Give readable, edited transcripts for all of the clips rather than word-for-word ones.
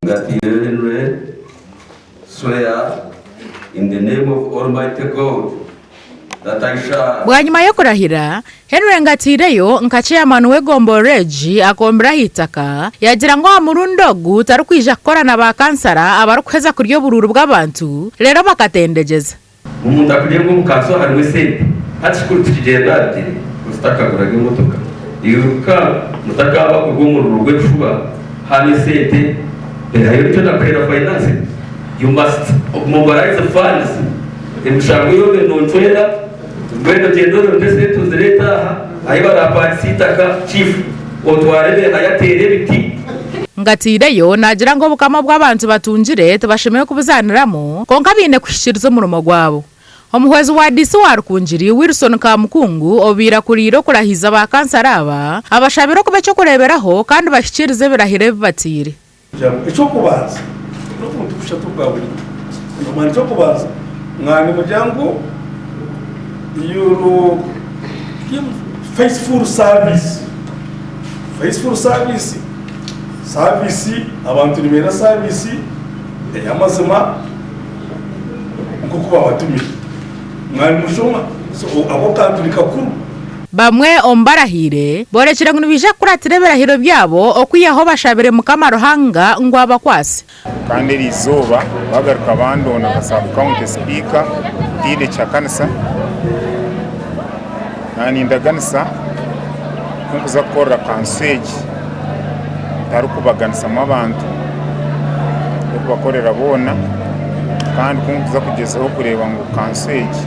Ngatiire Henry swear in the name of Almighty God that I shall. Bwanyima y'okurahira, Henry Ngatiireyo nka ceyamaani w'egomborora egi akombire ah'eitaka yaagira ngu aha murundi ogu tarikwija kukora na ba kansara abarikuheza kurya oburuuru bw'abantu reero bakatendegyeza. Omuntu akurya ngu omu kanso harimu esente hati kikuru tukigyenda aha bigyere ozitakaguraga emotoka iruka mutakaaba kurwa omururu gw'ebishuba hanu esente rehayo nikyo nakuhera finance you must mobilize funds emishango yoona noncwera mbwenu ogyende oronde esente ozireete aha ahi barapangisa eitaka chief otware rehayo ateere ebiti. Ngateireyo naagira ngu obukama obu abantu batungire tibashemereire kubuzaaniramu kwonka baine kuhikiiriza omurimo gwabo. Omuhwezi wa DC wa Rukungiri, Wilson Kamukungu obaire akuriire okurahiza ba kansara aba, abashabire okuba eky'okureeberaho kandi bahikiirize ebirahiro ebi bateire. Eky'okubanza, n'obuntu bushatu bwa burijo. Omanya eky'okubanza, mwaba nimugira ngu you give faithful service. Faithful service, service abantu nibenda service ey'amazima nk'oku babatumire. Mwaba nimushoma, so ako kantu ni kakuru. Bamwe omu barahiire boorekire ngu nibaija kukuratira ebirahiro byabo okwihaho bashabire Mukama Ruhanga ngu abakwatse. Kandi eri izooba baagaruka bandonda nka sub-county sipiika ntaine kihakanisa. Naaba nindaganisa ku nkuza kukorera kanso egi ntarikubaganisamu abantu, ndikubakorera boona kandi ku nkuza kugyezaho kureeba ngu kanso egi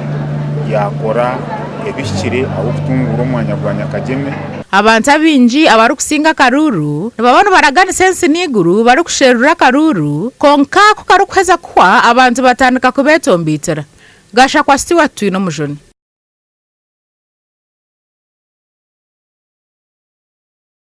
yaakora ebihikire ahabw'okutunguura omwanya gwa Nyakagyeme. Abantu abaingi abarikusinga akaruuru nibaba nibaraganisa ensi n'eiguru barikusherura akaruuru, kwonka ku karikuheza kuhwa abantu batandika kubeetombeitera. Gashakwa Stewart Twinomujuni.